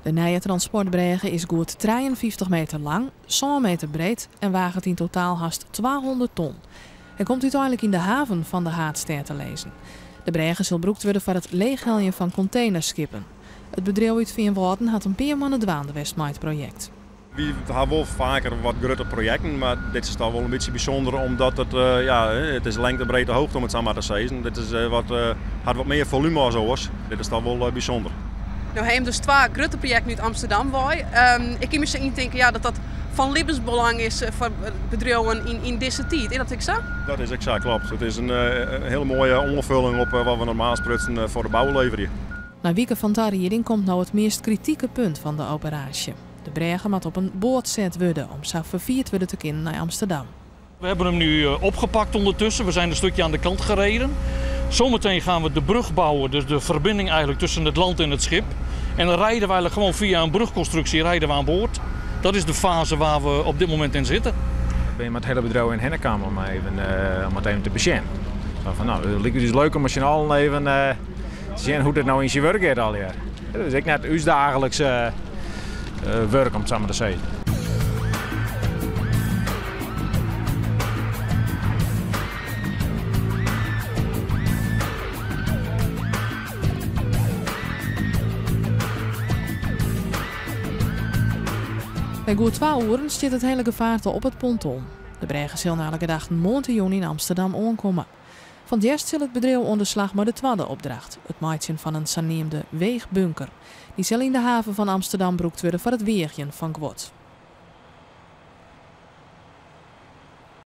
De nije transportbrêge is goed 53 meter lang, 7 meter breed en waget yn totaal hast 200 ton. Hy komt úteinlik yn de haven fan de haadstêd te lizzen. De brêge sil brûkt wurde foar it leechheljen fan kontenerskippen. It bedriuw út Feanwâlden hat in pear moanne dwaande west mei it projekt. Wy ha wol faker wat grutte projekten, mar dit is toch wol in bytsje bysûnder omdat it, ja, it is lengte, breedte, hoogte om it sa mar te sizzen. Dit is wat, hat wat mear folume as oars. Dit is toch wol bysûnder. No ha jim dus twa grutte projekten út Amsterdam wei. Ik kin my sa yntinke ja, dat dat fan libbensbelang is foar bedriuwen yn dizze tiid. Is dat ek sa? Dat is ek sa, klopt. It is in hiele moaie oanfulling op wat we normaal sprutsen foar de bou leverje. Nei wiken fan tarieding komt no it meast kritike punt fan de operaasje. De brêge moat op in boat set wurde om sa ferfierd wurde te kinnen nei Amsterdam. We hebben hem nu opgepakt ondertussen. We zijn een stukje aan de kant gereden. Zometeen gaan we de brug bouwen, dus de verbinding eigenlijk tussen het land en het schip. En dan rijden we eigenlijk gewoon via een brugconstructie rijden we aan boord. Dat is de fase waar we op dit moment in zitten. Ik ben met het hele bedrijf in Hennekam om het even te besjen. Van, nou, het lijkt dus leuk om als je al even te zien hoe dat nou in zijn werk gaat al jaar. Dat is ook net ons dagelijkse werk om het samen te zeggen. By goed 2 oeren stiet it hiele gefaarte op it ponton. De brêge sil nei alle gedachten moarntejûn yn Amsterdam oankomme. Fan 't hjerst sil it bedriuw oan de slach mei de twadde opdracht, it meitsjen fan in saneamde weechbunker. Dy sil yn de haven fan Amsterdam brûkt wurde foar it weagjen fan guod.